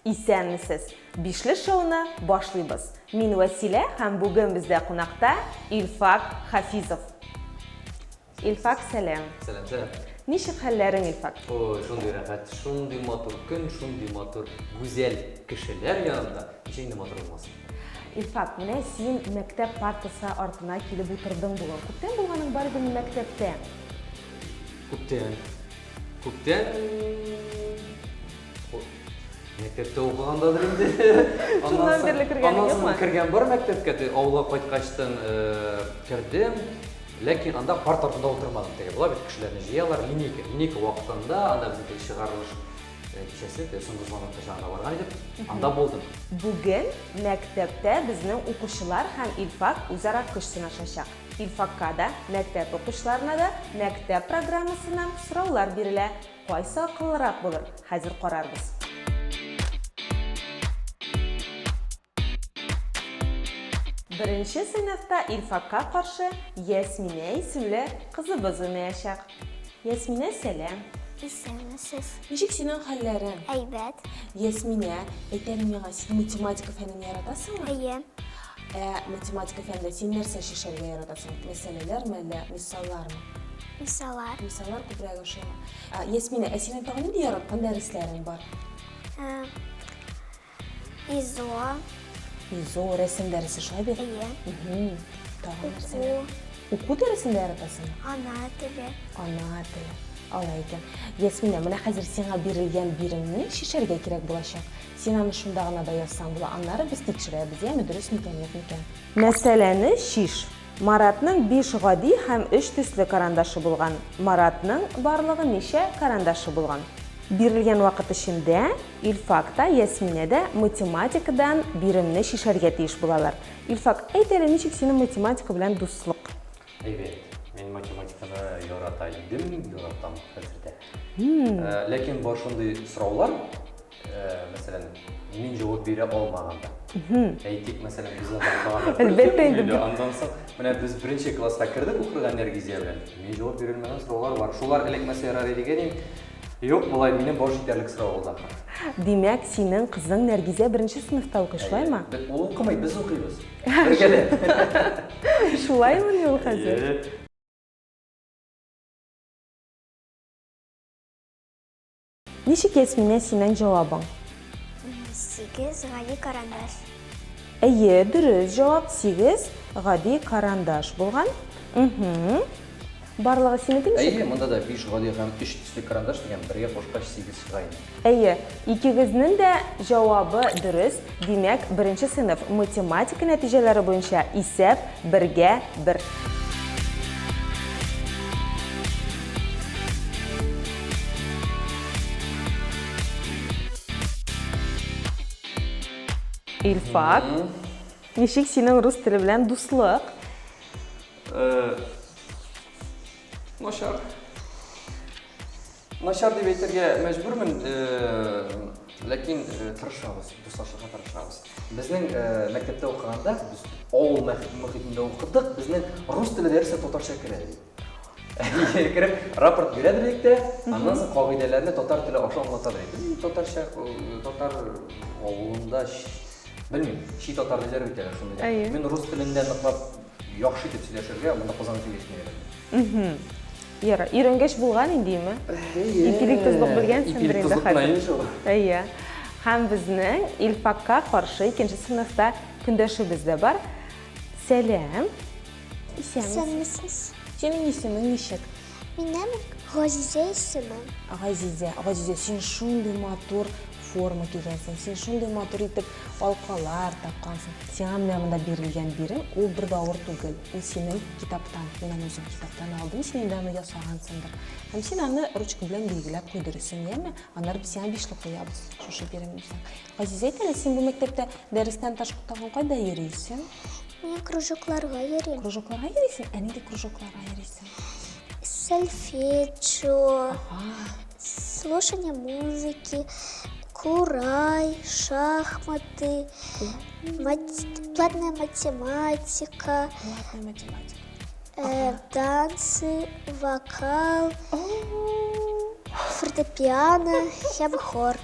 Исәнмесез! Бишле шоуны башлыйбыз. Мин Вәсилә һәм бүген бездә кунакта Илфак Хафизов. Илфак, сәлам. Сәлам, сәлам. Ничек хәлләрең, Илфак? Ой, шундый рәхәт, шундый матур көн, шундый матур гүзәл кешеләр янында. Ничек инде матур булмасын? Илфак, менә син мәктәп партасы артына килеп утырдың бүген. Күптән булганың бар идеме мәктәптә? Күптән. Күптән мәктәптә укыгандадыр инде. Шуннан бирле кергәнең юкмы? Кергән бар мәктәпкә, авылга кайткачтын кердем. Ләкин анда парта артында утырмадым. Теге була бит, кешеләрне җыялар, линейка. Линейка вакытында анда безнең теге чыгарылыш кичәсе, теге соңгы звонок чагында барган идек. Анда булдым. Бүген мәктәптә безнең укучылар һәм Илфак үзара көч сынашачак. Илфакка да, мәктәп укучыларына да мәктәп программасыннан сораулар бирелә. Кайсы акыллырак булыр, хәзер карарбыз. Беренче сыйныфта Илфакка каршы Ясминә исемле кызыбыз уйнаячак. Ясминә, сәлам! Исәнмесез. Ничек синең хәлләрең? Әйбәт. Ясминә, әйт әле миңа, син математика фәнен яратасыңмы? Әйе. Ә математика фәнендә син нәрсә чишәргә яратасың? Мәсьәләләрме, әллә мисаллармы? Мисаллар. Мисаллар күбрәк ошыймы? Ясминә, ә синең тагын нинди яраткан дәресләрең бар? Изо. Изо, рәсем дәресе шулай бит? Әйе. Тагын нәрсә? Уку дәресен дә яратасыңмы? Ана теле. Ана теле. Алай икән. Ясминә, менә хәзер сиңа бирелгән биремне чишәргә кирәк булачак. Син аны шунда гына да язсаң була. Аннары без тикшерәбез, яме, дөрес микән, юк микән. Мәсьәләне чиш. Маратның биш гади һәм өч төсле карандашы булган. Маратның барлыгы ничә карандашы булган? Бирелгән вакыт эчендә Илфак та, Ясминә дә математикадан биремне чишәргә тиеш булалар. Илфак, әйт әле, ничек синең математика белән дуслык? Әйбәт. Мин математиканы ярата идем, яратам хәзер дә. Ләкин бар шундый сораулар, мәсәлән, мин җавап бирә алмаганда. Әйтик, мәсәлән, без анда укыганда. Әлбәттә инде. Аннан соң, менә без беренче класска кердек укырга Нәргизия белән. Мин җавап бирелмәгән сораулар бар. Шулар эләкмәсә ярар иде дигән идем. Юк, болай минем баш җитәрлек сорау ул да. Димәк, синең кызың Нәргизә беренче сыйныфта укый, шулаймы? Ул укымый, без укыйбыз. Бергәләп. Шулаймыни ул хәзер? Ничек, Ясминә, синең җавабың? 8 гади карандаш. Әйе, дөрес җавап, 8 гади карандаш булган. Угу. Барлыгы синеке ничек? Әйе, монда да 5 гади һәм 3 төсле карандаш дигән, бергә кушкач 8 чыга инде. Әйе, икегезнең дә җавабы дөрес. Димәк, беренче сыйныф математика нәтиҗәләре буенча исәп бергә бер. Илфак, ничек синең рус теле белән дуслык? Начар. Начар дип әйтергә мәҗбүрмен, ләкин тырышабыз, дуслашырга тырышабыз. Безнең мәктәптә укыганда, без авыл мөхитендә укыдык, безнең рус теле дәресе татарча керә иде. Кереп, рапорт бирә идек тә, аннан соң кагыйдәләрне татар теле аша аңлата идек. Без татарча, татар авылында, белмим, чи татар диләр бит әле шундый. Мин рус телендә ныклап яхшы итеп сөйләшергә, монда Казанга килгәч кенә өйрәндем. Яра, өйрәнгәч булган инде, име? Ипилек тозлык белгәнсеңдер инде хәзер. Әйе. Һәм безнең Илфакка каршы икенче сыйныфта көндәшебез дә бар. Сәлам. Исәнмесез. Синең исемең ничек? Минем Газизә исемем. Газизә, Газизә, син шундый матур форма кигәнсең, син шундый матур итеп алкалар таккансың. Сиңа менә монда бирелгән бирем, ул бер дә авыр түгел. Ул синең китаптан. Мин аны үзем китаптан алдым, син инде аны ясагансыңдыр. Һәм син аны ручка белән билгеләп куй дөресен, яме? Аннары без сиңа бишле куябыз, шушы биремне бирсәң. Газизә, әйт әле, син бу мәктәптә дәрестән тыш тагын кайда йөрисең? Мин кружокларга йөрим. Кружокларга йөрисең? Ә нинди кружокларга йөрисең? Сольфеджио, слушание музыки, курай, шахматы, платная математика, платная математика, танцы, вокал, фортепиано һәм хор.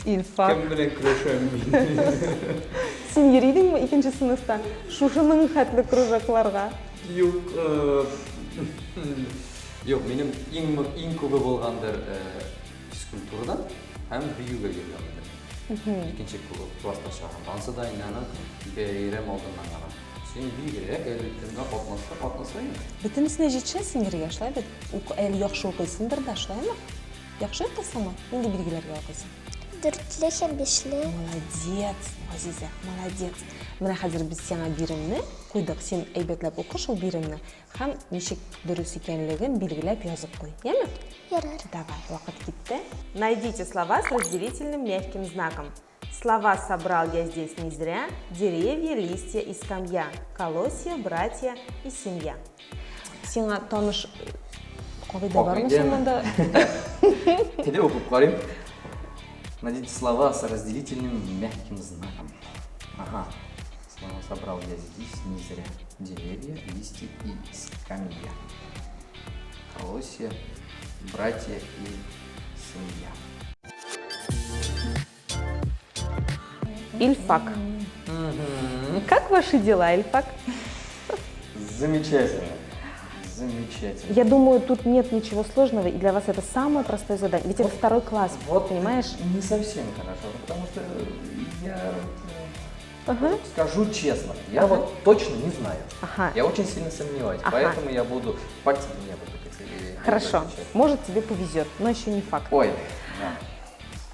Илфак. Кем белән көрәшәм мин? Син йөри идеңме икенче сыйныфта шушының хәтле кружокларга? Юк, юк, минем иң иң күбе булгандыр физкультурадан һәм биюгә йөргәнмендер. Икенче класста чагында. Ансы да инде аның бәйрәм алдыннан гына. Син бигрәк әле кемгә катнашса, катнашса инде. Бөтенесенә җитешәсең йөрергә, шулай бит? Әле яхшы укыйсыңдыр да, шулаймы? Яхшы укыйсыңмы? Нинди билгеләргә укыйсың? Дүртле һәм бишле. Молодец, Газизә, молодец. Менә хәзер без сиңа биремне куйдык. Син әйбәтләп укы шул биремне һәм ничек дөрес икәнлеген билгеләп язып куй. Яме? Ярар. Давай, вакыт китте. Найдите слова с разделительным мягким знаком. Слова собрал я здесь не зря. Деревья, листья и скамья, колосья, братья и семья. Сиңа таныш кагыйдә бармы соң монда? Әйдә укып карыйм. Найдите слова с разделительным мягким знаком. Ага. Слова собрал я здесь не зря. Деревья, листья и скамья. Колосья, братья и семья. Ильфак. Как ваши дела, Ильфак? Замечательно. Замечательно. Я думаю, тут нет ничего сложного, и для вас это самое простое задание. Ведь это второй класс, вот, понимаешь? Не совсем хорошо, потому что я скажу честно, я вот точно не знаю. Я очень сильно сомневаюсь, поэтому я буду пальцем в небо тыкать или Хорошо, отвечать. Может, тебе повезет, но еще не факт. Ой, да.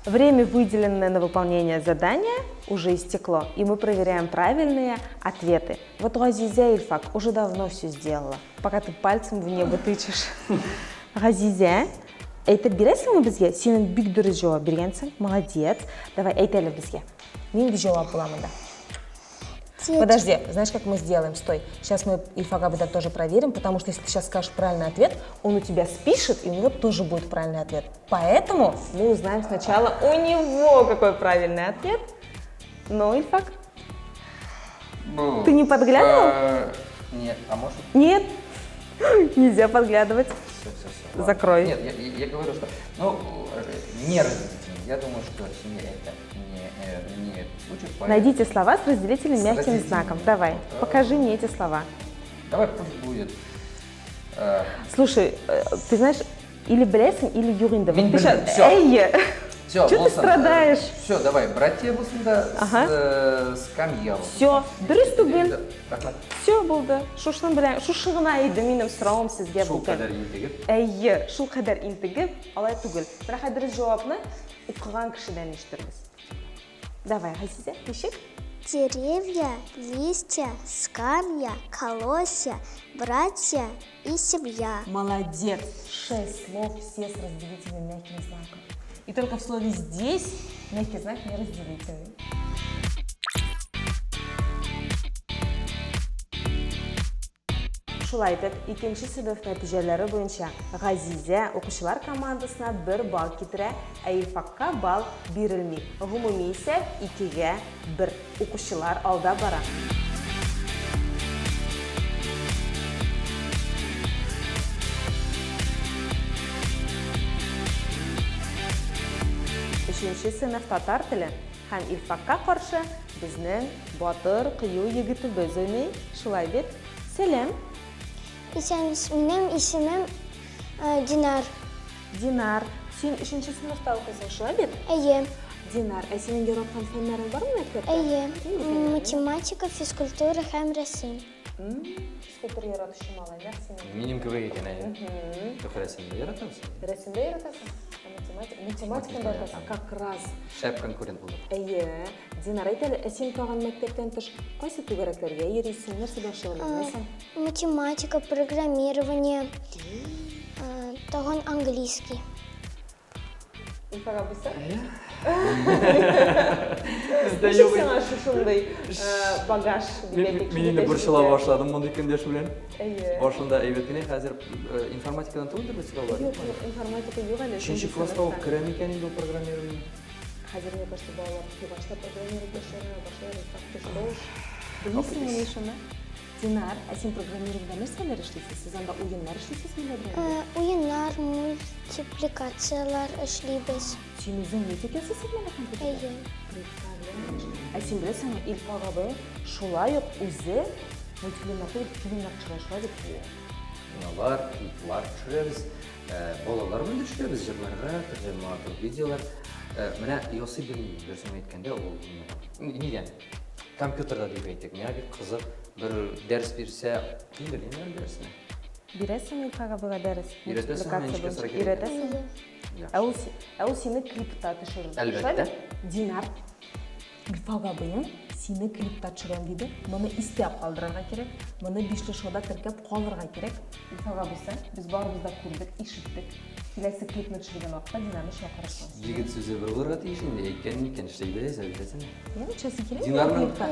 Время, выделенное на выполнение задания, уже истекло, и мы проверяем правильные ответы. Вот Газизә Ильфак уже давно все сделала, пока ты пальцем в небо тычешь. Газизә, әйтеп бирәсеңме безгә? Синең бик дөрес җавап биргәнсең, молодец. Давай, әйт әле безгә. Нинди җавап була монда? Подожди, знаешь, как мы сделаем? Стой. Сейчас мы Ильфак абыйдан тоже проверим, потому что если ты сейчас скажешь правильный ответ, он у тебя спишет, и у него тоже будет правильный ответ. Поэтому мы узнаем сначала у него, какой правильный ответ. Ну, Ильфак? Ну, Ты не подглядывал? Нет, а может? Нет, нельзя подглядывать. Все, все, все. Ладно. Закрой. Нет, я говорю, что, не разделительный. Я думаю, что семья это не случай. Поэтому... Найдите слова с разделительным С мягким разделительным. знаком. Давай, покажи мне эти слова. Давай пусть будет. Слушай, ты знаешь, или беләсең, или юк инде. Мин Ты белмим, щас- всё. Әйе. Всё, Чё ты булсын. страдаешь? Всё, давай, братья булсын да, скамья булсын. Всё, дөрес түгел. Рәхмәт. Всё булды. Шушының белән, шушы гына иде минем соравым сезгә Шул бүген. кадәр интегеп. Әйе, шул кадәр интегеп, алай түгел. Менә хәзер дөрес җавапны укыган кешедән ишетербез. Давай, Газизә, ничек? Деревья, листья, скамья, колосья, братья и семья. Молодец! 6 слов, все с разделительным мягким знаком. И только в слове «здесь» мягкий знак не разделительный. Шулай итеп, икенче сыйныф нәтиҗәләре буенча Газизә укучылар командасына 1 балл китерә, ә Илфакка балл бирелми. Гомуми исәп икегә бер. Укучылар алда бара. Өченче сыйныф татар теле һәм Илфакка каршы безнең батыр, кыю егетебез уйный. Шулай бит? Сәлам. Исәнмесез, минем исемем Динар. Динар, син өченче сыйныфта укыйсың, шулай бит? Әйе. Динар, ә синең яраткан фәннәрең бармы мәктәптә? Әйе. Нинди фәннәрең? Математика, физкультура һәм рәсем. Физкультура яратучы малай, нәкъ синең. Минем кебек икән, әйе. Юк, рәсемдә яратасың. Рәсемдә яратасың? Ә математиканы да яратасың? Как раз. Шәп конкурент булды. Әйе. Динар, әйт әле, ә син тагын мәктәптән тыш кайсы түгәрәкләргә йөрисең, нәрсә белән шөгыльләнәсең? Математика, программирование, тагын английский. Илфак абыйсы? Әйе. Бездә юк. Сиңа шушындый багаж дип әйтик, Мин инде шундый борчыла тәҗрибә. башладым мондый көндәш белән. Әйе. Башында әйбәт кенә, хәзер информатикадан түгелдер бит сораулар? Юк, юк, информатика юк әле. Өченче Өченче класста ук сыйныфта. керә микән инде ул программирование? Хәзер, мне кажется, балалар тугач та программировать башлар, Илфак, ты что уж? Белмисеңме ни шуны? Динар, ә син программированиедә нәрсәләр эшлисез? Сез анда уеннар эшлисезме әллә берәр? Уеннар, мультипликацияләр эшлибез. Син үзең мультик ясыйсыңмы әллә компьютерда? Әйе. Представляешь? Ә син беләсеңме, Илфак абый шулай ук үзе мультфильмнар түгел, фильмнар төшерә, шулай бит? Кинолар, клиплар төшерәбез, балалар белән дә төшерәбез, җырларга, төрле матур видеолар. Менә ясый белмим, дөресен әйткәндә, ул нидән? Компьютерда дип әйтик, миңа бик кызык, бер дәрес бирсә, килер инде әле дәресенә. Бирәсеңме Илфак абыйга дәрес? Өйрәтәсеңме, Мультипликация ничек ясарга буенча? кирәк? Өйрәтәсеңме? Яхшы. Ә ул, ә ул сине клипта төшерер. Әлбәттә. Шулай бит? Динар, Илфак абыең сине клипта төшерәм диде. Моны истә калдырырга кирәк. Моны бишле шоуда теркәп калырга кирәк. Илфак абыйсы, без барыбыз да күрдек, ишеттек. Киләсе клипны төшергән вакытта Динарны чакырырсың. Егет сүзе бер булырга тиеш инде, әйткән икән, эшләйбез, әлбәттә. Яме, төшәсең киләме Динарның клипта?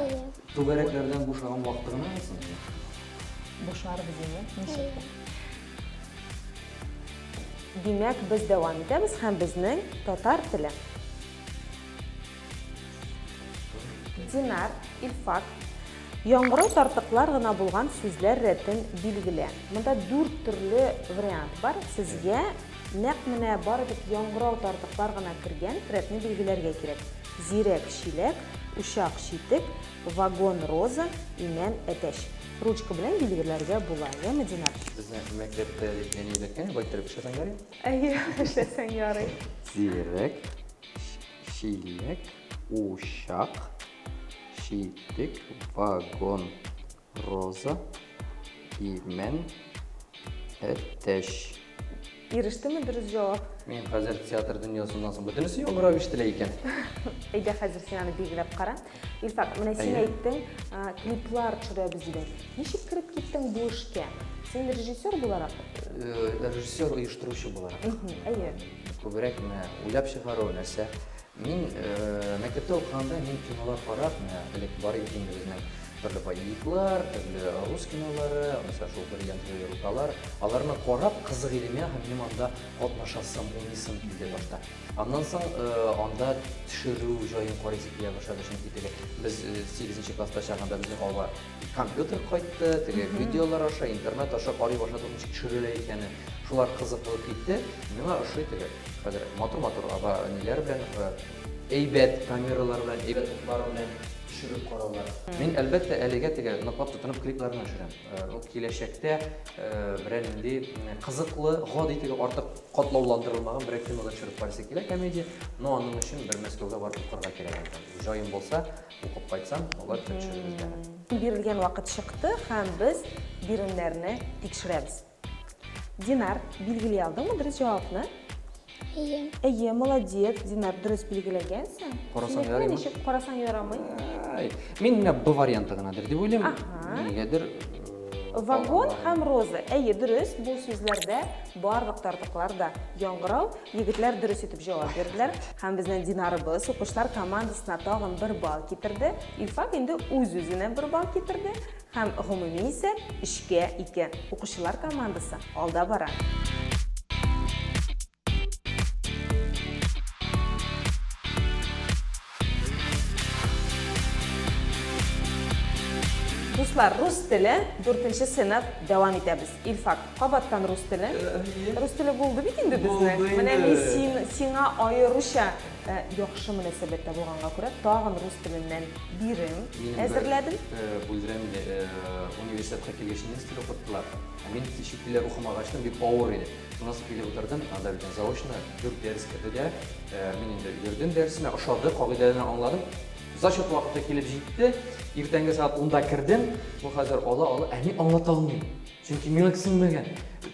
түгәрәкләрдән бушаган вакыты гына булсын. Бушарбыз инде, ничек тә. Димәк, без дәвам итәбез һәм безнең татар теле. Динар, Илфак, яңгырау тартыклар гына булган сүзләр рәтен билгелә. Монда дүрт төрле вариант бар. Сезгә нәкъ менә бары тик яңгырау тартыклар гына кергән рәтне билгеләргә кирәк. Зирәк чиләк, учак читек, вагон роза, имән әтәч. Ручка белән билгеләргә була, яме, Динар? Безне мәктәптә дип әни өйрәткән, болай иттереп эшләсәң ярый. Әйе, эшләсәң ярый. Зирәк чиләк, учак, читек, вагон, роза, имән, әтәч. Ирештеме дөрес җавап? Мин хәзер театр дөньясыннан соң бөтенесе яңгырап ишетелә икән. Әйдә хәзер син аны билгеләп кара. Илфак, менә син әйттең, клиплар төшерәбез дидең. Ничек кереп киттең бу эшкә? Син режиссер буларак? Режиссер, оештыручы буларак. Әйе. Күбрәк менә уйлап чыгару нәрсә. Мин мәктәптә укыганда мин кинолар карап, менә элек бар иде инде безнең төрле боевиклар, төрле рус кинолары, мәсәлән, шул бриллиантовые рукалар, аларны карап кызык иде миңа һәм минем анда катнашасым, уйныйсым килде башта. Аннан соң анда төшерү җаен карыйсы килә башлады, чөнки теге без 8 класста чагында безнең авылга компьютер кайтты, теге видеолар аша, интернет аша карый башладык, ничек төшерелә икәнен. Шулар кызык булып китте. Миңа ошый теге хәзер матур-матур аба ниләр белән, әйбәт камералар белән, әйбәт утлар белән төшереп караулар. Мин, әлбәттә, әлегә теге ныклап тотынып клипларны төшерәм. Ул киләчәктә берәр нинди кызыклы, гади теге артык катлауландырылмаган берәр кинода төшереп карыйсы килә комедия, но аның өчен бер Мәскәүгә барып укырга кирәк әле. Җаем булса, укып кайтсам, алар төшерербез дә. Бирелгән вакыт чыкты һәм без биремнәрне тикшерәбез. Динар, билгели алдыңмы дөрес җавапны? Әйе. Әйе, молодец, Динар, дөрес билгеләгәнсең. Карасаң Синеке ярыймы? Ничек карасаң ярамый? Ай, мин менә Б варианты гынадыр дип уйлыйм. Нигәдер, Вагон алар. һәм роза. Әйе, дөрес, бу сүзләрдә барлык тартыклар да яңгырау. Егетләр дөрес итеп җавап бирделәр. Һәм безнең Динарыбыз укучылар командасына тагын бер балл китерде. Илфак инде үз-үзенә бер балл китерде. Һәм гомуми исәп өчкә ике. Укучылар командасы алда бара. Дуслар, рус теле, 4 сыйныф, дәвам итәбез. Илфак, кабаттан рус теле. Рус теле булды бит инде безнең. Булды Менә мин инде. сиңа аеруча яхшы мөнәсәбәттә булганга күрә тагын рус теленнән бирем Минем бер, әзерләдем. Бүлдерәм инде, университетка килгәч немец теле укыттылар. Ә мин чит телләр укымагач бик авыр иде. Шуннан соң килеп утырдым, анда бит заочно 4 дәрес керде дә, мин инде йөрдем дәресенә, ошады, кагыйдәләрне аңладым. Зачет вакыты килеп җитте, иртәнге сәгать унда кердем, бу хәзер ала-ала, ә мин аңлата алмыйм. Чөнки миңа сеңмәгән.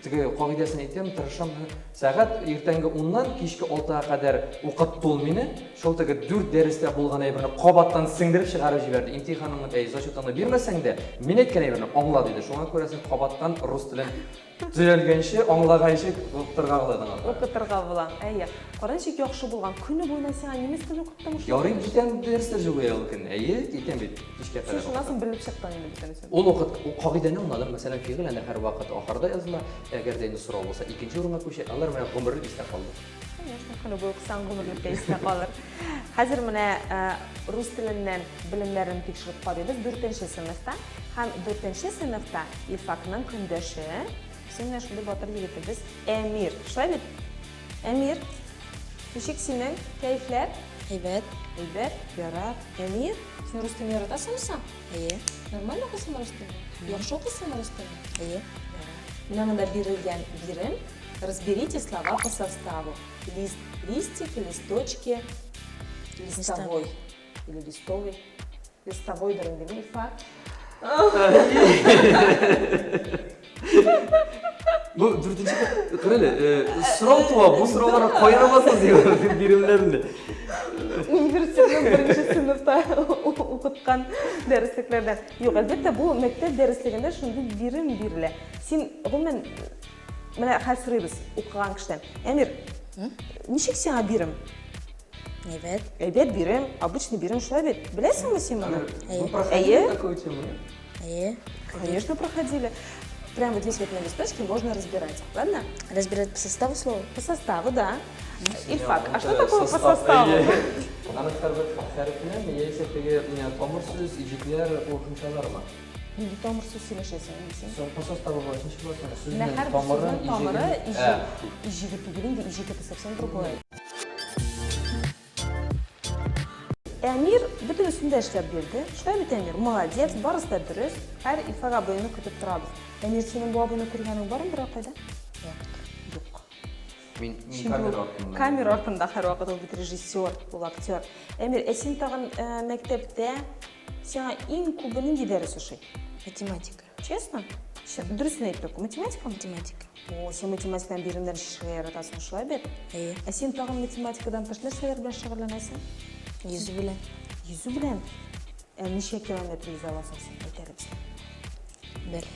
Теге кагыйдәсен әйтәм, тырышам. Сәгать иртәнге уннан кичке алтыга кадәр укытты ул мине. Шул теге 4 дәрестә булган әйберне кабаттан сеңдереп чыгарып җибәрде. Имтиханыңны, әй, зачетыңны бирмәсәң дә, мин әйткән әйберне аңла диде. Шуңа күрә син кабаттан рус телен төзәлгәнче, аңлаганчы укытырга була аңа. Укытырга була. Әйе. Кара ничек яхшы булган. Көне буена сиңа немец теле укыттым шул. Ярый, китәм дәресләр җылы ул көн. Әйе, китәм бит. Кичкә Син кадәр шуннан укытам. соң белеп чыктың инде бөтенесен. Ул вакыт ул кагыйдәне аңладым. Мәсәлән, фигыль әнә һәрвакыт ахырда языла. Әгәр дә инде сорау булса, икенче урынга күчә. Алар менә гомерлек истә калды. Конечно, көне буе укысаң, гомерлеккә истә калыр. Хәзер менә э, рус теленнән белемнәрен тикшереп карыйбыз дүртенче сыйныфта. Һәм дүртенче сыйныфта Илфакның көндәше, син менә шундый батыр егетебез Әмир. Шулай бит? Әмир, ничек синең кәефләр? Әйбәт. Әйбәт, ярар. Әмир, син рус телен яратасыңмы соң? Әйе. Нормально укыйсыңмы рус телен? Яхшы укыйсыңмы рус телен? Әйе. Менә монда бирелгән бирем. Разберите слова по составу. Лист, листик, листочки, листовой. Или листовый. Листовойдыр инде, Илфак. Бу дүртенче кара әле, э, сорау туа, бу сорауларга каян аласыз дип биремнәрне. Университетның беренче сыйныфта укыткан дәреслекләрдән. Юк, әлбәттә, бу мәктәп дәреслегендә шундый бирем бирелә. Син, гомумән, менә хәл сорыйбыз укыган кешедән. Әмир, ничек сиңа бирем? Әйбәт. Әйбәт бирем, обычный бирем шулай бит. Беләсеңме син моны? Вы проходили Әйе. такую тему? нет? Әйе. Конечно, проходили. Прямо вот здесь вот на листочке можно разбирать. Ладно? Разбирать по составу слова? По составу, да. Ильфак, а что Э, такое по состав, составу? әйе. Аны хәрефенәме яисә теге э, тамыр сүз, иҗекләр, кушымчалармы? Нинди тамыр сүз сөйләшәсең инде син? Соң по составу була, ничек була соң? Менә Сүзнең һәрбер тамыры, сүзнең тамыры, иҗеге. иҗек, иҗеге түгел инде, иҗек это совсем другое. Әмир бөтенесен дә эшләп бирде. Шулай бит, Әмир? Молодец, барысы да дөрес. Хәер, Илфак абыйны көтеп торабыз. Әмир, синең бу абыйны күргәнең бармы берәр кайда? Юк. Юк. Мин мин Чөнки камера ул артында. Камера артында һәрвакыт ул бит режиссер, ул актер. Әмир, ә син тагын э, мәктәптә сиңа иң күбе нинди дәрес ошый? Математика. Честно? Чын- Дөресен әйт только. Математика? Математика. О, син математикадан биремнәр чишәргә яратасың, шулай бит? Әйе. Ә син тагын математикадан тыш нәрсәләр белән шөгыльләнәсең? Йөзү белән. Йөзү белән? Ә ничә километр йөзә аласың син? Әйт әле безгә. Бер.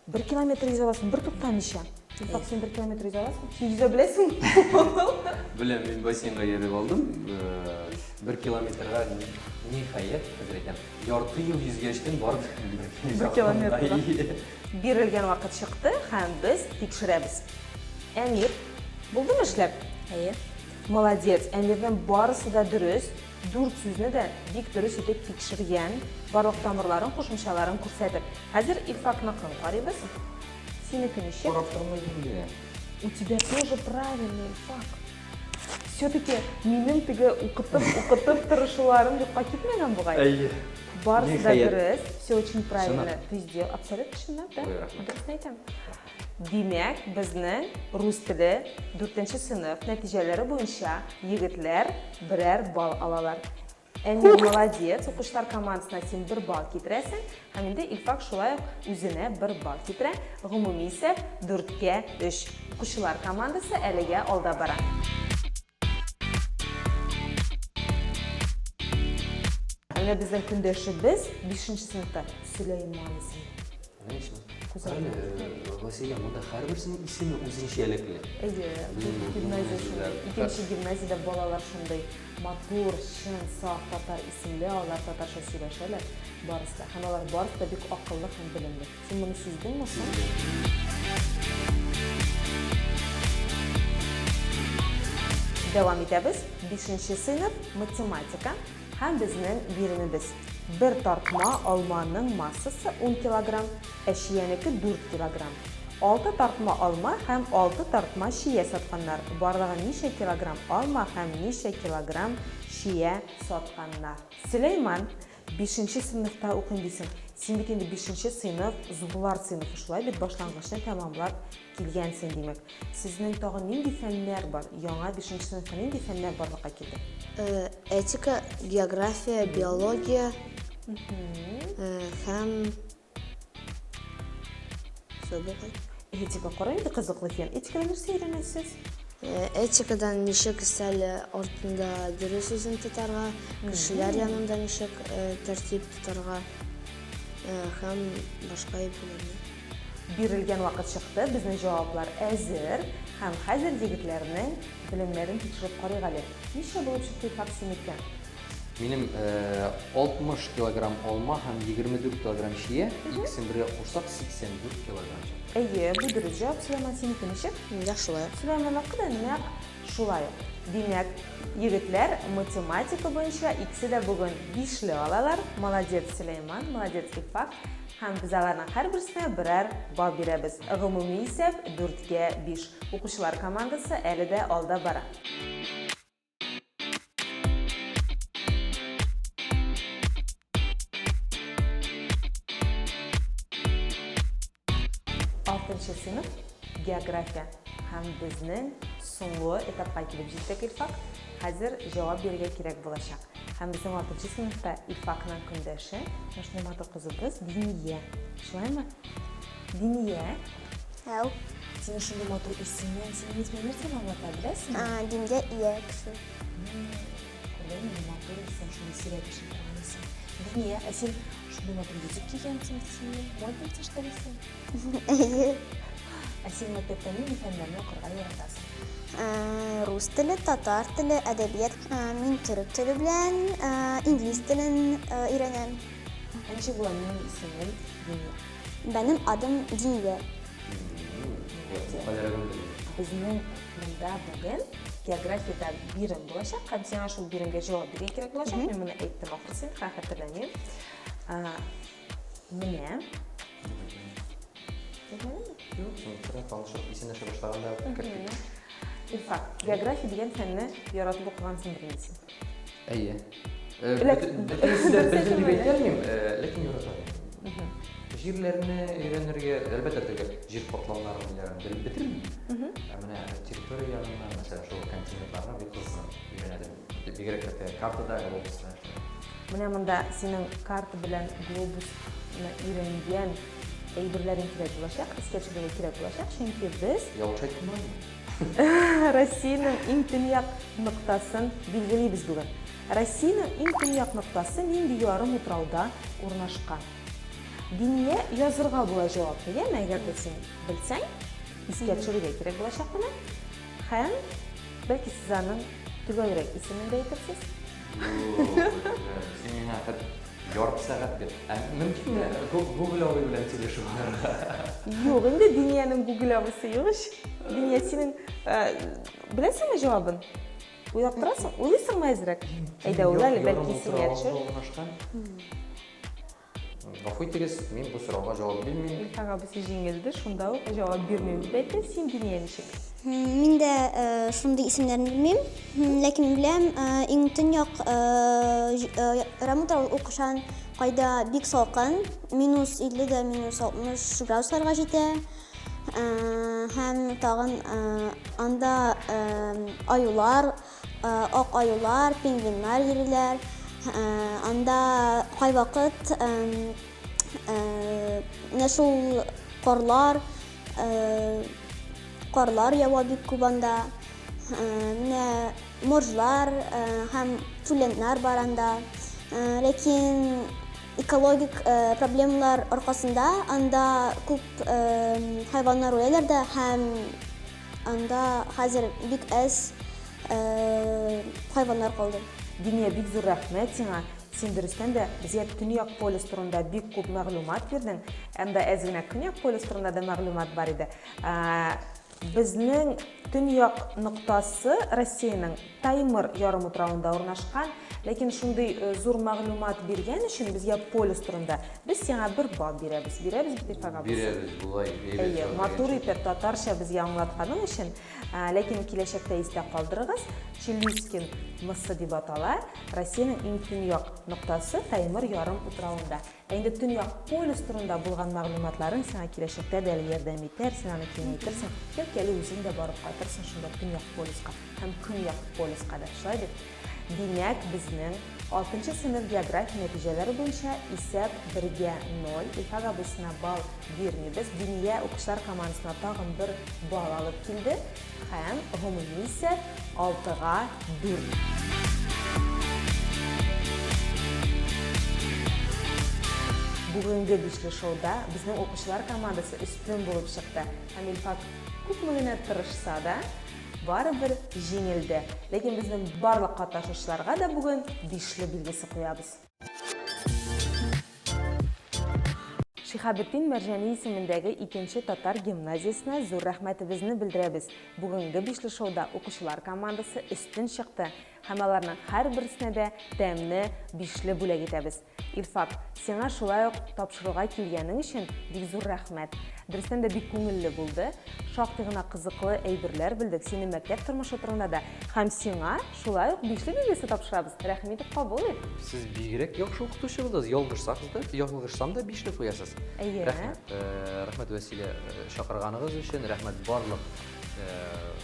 Бер километр йөзә аласың, бер туктамыйча. Илфак, син бер километр йөзә аласың? Син йөзә беләсеңме? Беләм, мин бассейнга йөреп алдым. Э, Бер километрга ниһаять, хәзер әйтәм, ярты ел йөзгәчтен барып Бер километрга. Бирелгән вакыт чыкты һәм без тикшерәбез. Әмир, булдымы эшләп? Әйе. Молодец, Әмирнең барысы да дөрес. Дүрт сүзне дә бик дөрес итеп тикшергән, барлык тамырларын, кушымчаларын күрсәтеп. Хәзер Илфакныкын карыйбыз. Синеке ничек? Карап тормый инде. У тебя тоже правильный, Илфак. Все-таки минем теге укытып, укытып тырышуларым юкка китмәгән бугай. Әйе. Барысы да Ниһаять. дөрес, все очень правильно. Чынлап. Ты сделал абсолютно чынлап, да? Ой, рәхмәт. Дөресен әйтәм. Димәк, безнең рус теле 4 сыйныф нәтиҗәләре буенча егетләр берәр балл алалар. Әмир молодец, укучылар командасына син бер балл китерәсең, һәм инде Илфак шулай ук үзенә бер балл китерә. Гомуми исәп 4-кә 3. Укучылар командасы әлегә алда бара. Ә менә безнең көндәшебез 5 сыйныфта Сөләйман исемле. Конечно. Күз Әле, Василия, монда һәрберсенең исеме үзенчәлекле. Әйе, бу гимназия шундый. Икенче гимназиядә балалар шундый матур, чын, саф татар исемле, алар татарча сөйләшәләр барысы да. Һәм алар барысы да бик акыллы һәм белемле. Син моны сиздеңме соң? Дәвам итәбез. Бишенче сыйныф, математика һәм безнең биремебез. Бер тартма алманың массасы 10 килограмм, ә чиянеке 4 килограмм. Алты тартма алма һәм алты тартма чия сатканнар. Барлыгы ничә килограмм алма һәм ничә килограмм чия сатканнар? Сөләйман, бишенче сыйныфта укыйм дисең. Син бит инде бишенче сыйныф, зурлар сыйныфы, шулай бит, башлангычны тәмамлап килгәнсең, димәк. Сезнең тагын нинди фәннәр бар? Яңа бишенче сыйныфта нинди фәннәр барлыкка килде? Э, Этика, география, биология э, һәм Всё, бугай. Этика, кара инде кызыклы фән. Этикада нәрсә өйрәнәсез? Э, Этикадан ничек өстәл артында дөрес үзен тотарга, кешеләр янында ничек э, тәртип тотарга э, һәм башка әйберләрне. Бирелгән вакыт чыкты, безнең җаваплар әзер һәм хәзер егетләрнең белемнәрен тикшереп карыйк әле. Ничә булып чыкты Илфак синеке? Минем э, 60 килограмм алма һәм 24 килограмм чия, икесен бергә кушсак 84 килограмм чыга. Әйе, бу дөрес җавап. Сөләйман, синеке ничек? Миндә шулай ук. Сөләйманныкы да нәкъ шулай ук. Димәк, егетләр математика буенча икесе дә бүген бишле алалар. Молодец, Сөләйман, молодец, Илфак. Һәм без аларның һәрберсенә берәр балл бирәбез. Гомуми исәп, дүрткә биш. Укучылар командасы әле дә алда бара. Алтынчы сыйныф, география. Һәм безнең соңгы этапка килеп җиттек, Илфак. Хәзер җавап бирергә кирәк булачак. Һәм безнең алтынчы сыйныфта Илфакның көндәше, менә шундый матур кызыбыз Диния. Шулаймы? Диния. Әү. Синең шундый матур исемең, синең исемең нәрсәне аңлата, беләсеңме? А, Дингә ия кеше. Күрдеңме, нинди матур исем, шундый сирәк ишетә торган исем. Диния, ә син шундый матур йөзек кигәнсең, син модница, что ли, син? Әйе. Ә син мәктәптә нинди фәннәрне укырга яратасың? Рус теле, татар теле, әдәбият. Мин төрек теле белән инглиз телен өйрәнәм. Ә ничек була минем исемем Диния? Бәнем адым Диния. Бу кадәреген белмим. Безнең монда бүген географиядә бирем булачак һәм сиңа шул биремгә җавап бирергә кирәк булачак. Мин моны әйттем ахрысы, хәзер хәтерләмим. Менә. Юк, син белән танышып, исәнләшә башлаганда керттек. Илфак, география дигән фәнне яратып укыгансыңдыр инде син. Әйе. Бөтенесен дә белдем дип әйтә алмыйм, ләкин яратам. Җирләрне өйрәнергә, әлбәттә, теге җир катламнарын ниләрен белеп бетермим. Ә менә территория ягыннан, мәсәлән, шул континентларны бик кызыксынып өйрәнәдем. Бигрәк тә картада, глобуста. Менә монда синең карта белән глобусны өйрәнгән әйберләрең кирәк булачак, искә төшерергә кирәк булачак, чөнки без Ялгыш әйттемме? Россиянең иң төньяк ноктасын билгелибез бүген. Россиянең иң төньяк ноктасы нинди ярымутрауда урнашкан? Диния язырга була җавапны, яме, әгәр дә син белсәң, искә төшерергә кирәк булачак моны. Һәм бәлки сез аның төгәлрәк исемен дә әйтерсез. Юк, син миңа хәт ярты сәгать бир. Ә мөмкинме Google абый белән сөйләшеп алырга? Юк, инде Диниянең Google абыйсы юк ич. Диния, синең беләсеңме җавабын? Уйлап торасың? Уйлыйсыңмы әзрәк? Әйдә, уйла әле, бәлки исеңә төшер. Гафу итегез, мин бу сорауга җавап бирмим. Илфак абыйсы җиңелде, шунда ук җавап бирмим дип әйтте. Син, Диния, ничек? Мин дә шундый исемнәрне белмим. Ләкин мин беләм, иң төньяк Рамутра ул укышан, кайда бик салкын, минус 50 дә минус 60 градусларга җитә. Һәм тагын анда аюлар, ак аюлар, пингвиннар йөриләр. Анда кайвакыт менә шул карлар, карлар ява бик күп анда. Менә моржлар һәм тюленнар бар анда. Ләкин экологик проблемалар аркасында анда күп хайваннар үләләр дә һәм анда хәзер бик әз хайваннар калды. Диния, бик зур рәхмәт сиңа. Син дөрестән дә безгә Төньяк полюс турында бик күп мәгълүмат бирдең. Анда әз генә Көньяк полюс турында да мәгълүмат бар иде. Безнең төньяк ноктасы Россиянең Таймыр ярымутравында урнашкан, ләкин шундый зур мәгълүмат биргән өчен безгә полюс турында без сиңа бер балл бирәбез. Бирәбез бит, Илфак абый? Бирәбез, болай әйбәт Әйе, матур итеп татарча безгә аңлатканың өчен. Ләкин киләчәктә истә калдырыгыз, Челюскин мысы дип атала Россиянең иң төньяк ноктасы Таймыр ярымутравында. Ә инде Төньяк полюс турында булган мәгълүматларың сиңа киләчәктә дә әле ярдәм итәр, син аны киңәйтерсең, бәлки әле үзең дә барып кайтырсың шунда Төньяк полюска һәм Көньяк полюска да, шулай бит? Димәк, безнең алтынчы сыйныф география нәтиҗәләре буенча исәп бергә ноль, Илфак абыйсына балл бирмибез, Диния укучылар командасына тагын бер балл алып килде. Һәм гомуми исәп алтыга дүрт. Бүгенге бишле шоуда безнең укучылар командасы өстен булып чыкты. Һәм Илфак күпме генә тырышса да, барыбер җиңелде. Ләкин безнең барлык катнашучыларга да бүген бишле билгесе куябыз. Шиһабетдин Мәрҗани исемендәге икенче татар гимназиясенә зур рәхмәтебезне белдерәбез. Бүгенге бишле шоуда укучылар командасы өстен чыкты һәм аларның һәрберсенә дә тәмле бишле бүләк итәбез. Илфак, сиңа шулай ук тапшыруга килгәнең өчен бик зур рәхмәт. Дөрестән дә бик күңелле булды. Шактый гына кызыклы әйберләр белдек синең мәктәп тормышы турында да. Һәм сиңа шулай ук бишле билгесе тапшырабыз. Рәхим итеп кабул ит. Сез бигрәк яхшы укытучы булдыгыз. Ялгышсагыз да, ялгышсам да бишле куясыз. Әйе. Рәхмәт. Э, рәхмәт Вәсилә э, чакырганыгыз өчен, рәхмәт барлык э,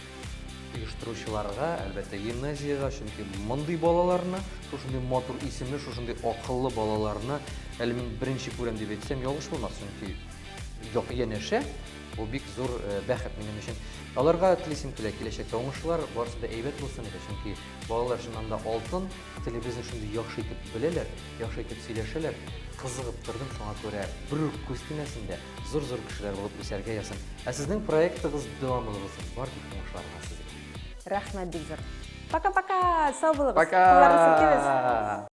оештыручыларга, әлбәттә, гимназиягә, чөнки мондый балаларны, шушындый матур исемле, шушындый акыллы балаларны әле мин беренче күрәм дип әйтсәм, ялгыш булмас, чөнки янәшә бу бик зур э, бәхет минем өчен. Аларга телисем килә киләчәктә уңышлар, барысы да әйбәт булсын иде, чөнки балалар чыннан да алтын, телебезне шундый яхшы итеп беләләр, яхшы итеп сөйләшәләр. Кызыгып тордым, шуңа күрә бер үк күз тимәсен дә, зур-зур кешеләр булып үсәргә язсын. Ә сезнең проектыгыз дәвамлы булсын. Бар тик уңышлар гына сезгә. Рәхмәт бик зур. Пока-пока, сау булыгыз. Пока! Кулларны селкибез.